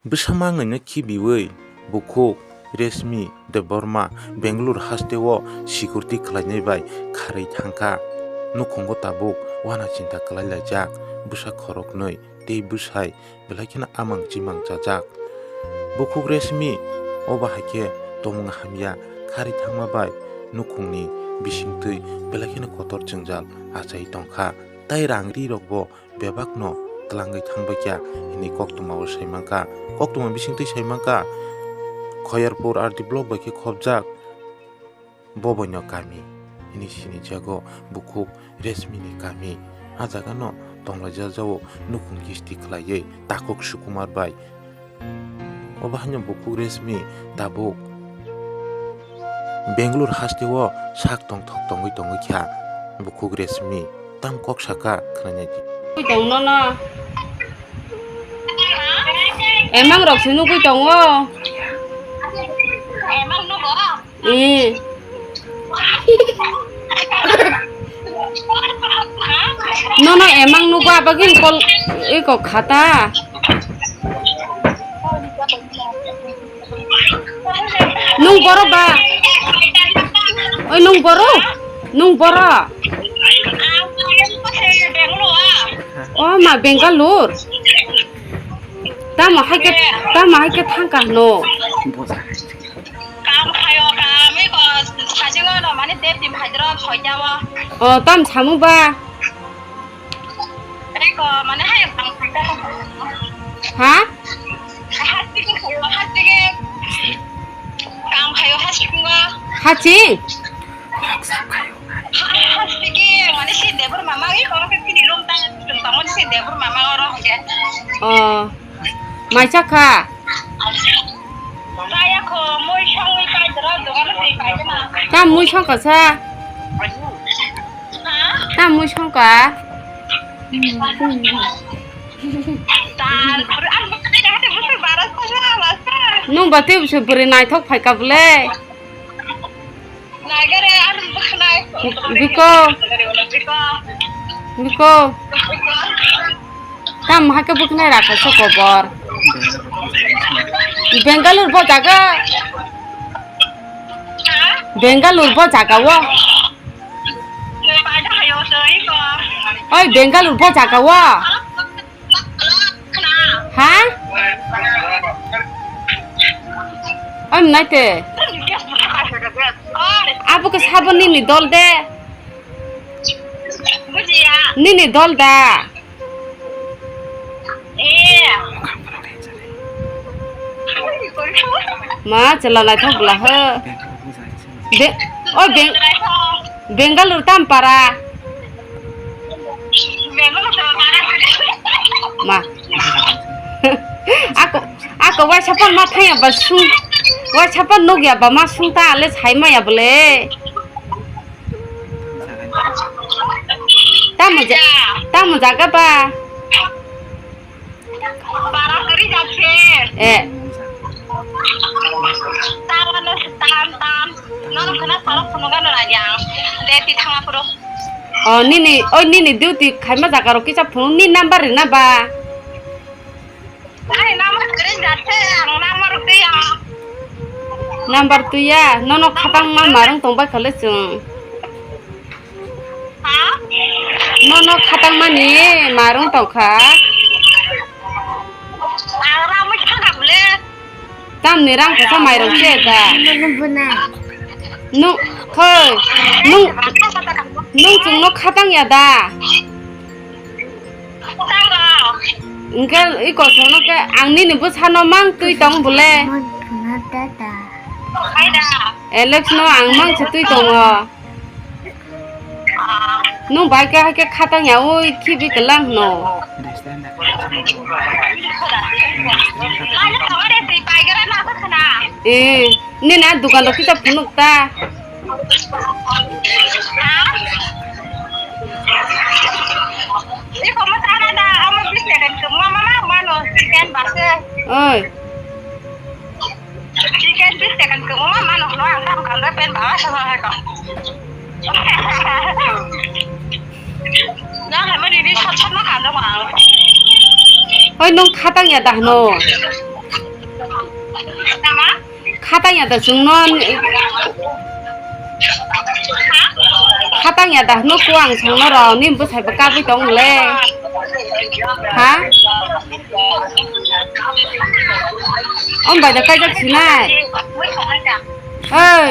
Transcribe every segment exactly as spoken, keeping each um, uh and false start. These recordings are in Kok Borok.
Bwsa mangwino khibiwi bukhuk Reshmi Debbarma Bangalore hasteo security khlainai bai kharwi thangkha. Nukhungo tabuk wana chinta kwlailaijak bwsa khoroknwi tei bwsai belai kheno amang chimang chajak. Bukhuk Reshmi o bahai khe tongmung hamya kharwi thangma bai nukhungni bisingtwi belai kheno kotor jwngjal achai tongkha. Tai rang ri rokbo bebakno twlangwi thangbaikha hinwi koktwmao saimankha. Koktwma bisingtwi saimankha, Khoyarpur R D block bai khe khopjak Boboino kami hinwi sinijago bukhuk Reshmini kami. A jagano tonglaijajao nukhung kisti khlaiwi takhuk Sukumar bai. Obo haino bukhuk Reshmi tabuk Bangalore hasteo sak tongthok tongwi tongwi kha. Bukhuk Reshmi tam kok saka khwnanai di. Twi tong nono. Emang rok se nugwi tongo. Emang nugo? Eh. Nono emang nugo abagin kol iko khata. Nung borok ba? Oi nung borok? Nung borok? O ma Bangalore. Tamo hai khe, tamo hai khe thangkha hwno. Kam khayo, kam eko sajingo no mane te tim haidro soitamo. O tam samu ba? Eko mane hai kam khayo. Ha? Hastiki khayo, hastiki. Kam khayo, hastiki. Haching? Hastiki mane si debor mama eko ke tini room ta, tamo si debor mama oro hake. O. Maisa kha. Kaya kho, mui songwi paidra, dogan twi paidra. Ta mui song kha sa? Ha? Ta mui song kha? Tar, ar mui song kha, ar mui song kha. Nung ba tei bwswk bwrwi naithok phaikha bwle? Biko. Biko. Tam hai khe bwkhnai rakha se kobor. Bangalore bo jaga. Bangalore bo jaga o. Oi, Bangalore bo jaga o. Ha? Oi, mwnai te. Abo khe sabo nini dol de. Nini dol da. Ma, chwla naithok bwla ho. Be-, o Beng-, Bengaluru tam para? Ma. Ako, ako waisa pan ma thangya ba sung. Waisa pan nukya ba ma sung ta le sai maya bole. Tamo ja-, tamo jaga ba? Bara kwrwi jak se. Eh. Tawano tam tam. Nono khna pharo phunukgano rajang. De ti thangma phuru. Oh, nini, oi nini duty khaima jaga rok kisa phunuk ni number rina ba? Ai number kwrwi jak se, ang number twiya. Number twiya? Nono khatangma marwng tongbai khale chwng. Ha? Nono khatangmani marwng tongkha. Ang ramwi thangkha bwle. Tamni rang kasa mairok se da. Nung, khoi, nung, nung chwngno khatang ya da. Hwnkhe i kotorno khe ang nini bwsano mang twi tong bwle. Alex no ang mang se twi tongo. Nung bai khe hai khe khatang ya oi khibi kwlang no. Eh, nini a dukan rok kisa phunuk ta. Oi. Chicken piece second ko mama mano no ang kam kam pen ba sa ba ko. Na ha mani ni sat sat ma kam da ma. Oi nung khatang ya da no. Khatang ya da chwngno. Khatang ya da hwno ko ang chwngno rw ni bwsai bo kabwi tong le. Ha? Om bai da kaijak sinai. Oi.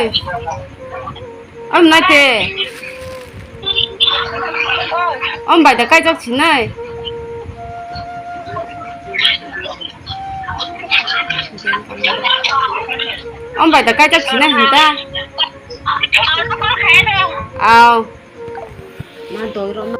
Om nai te. Om bai da kaijak sinai. Om bai da kaijak sinai hinta. Au. Ma doi ro ma.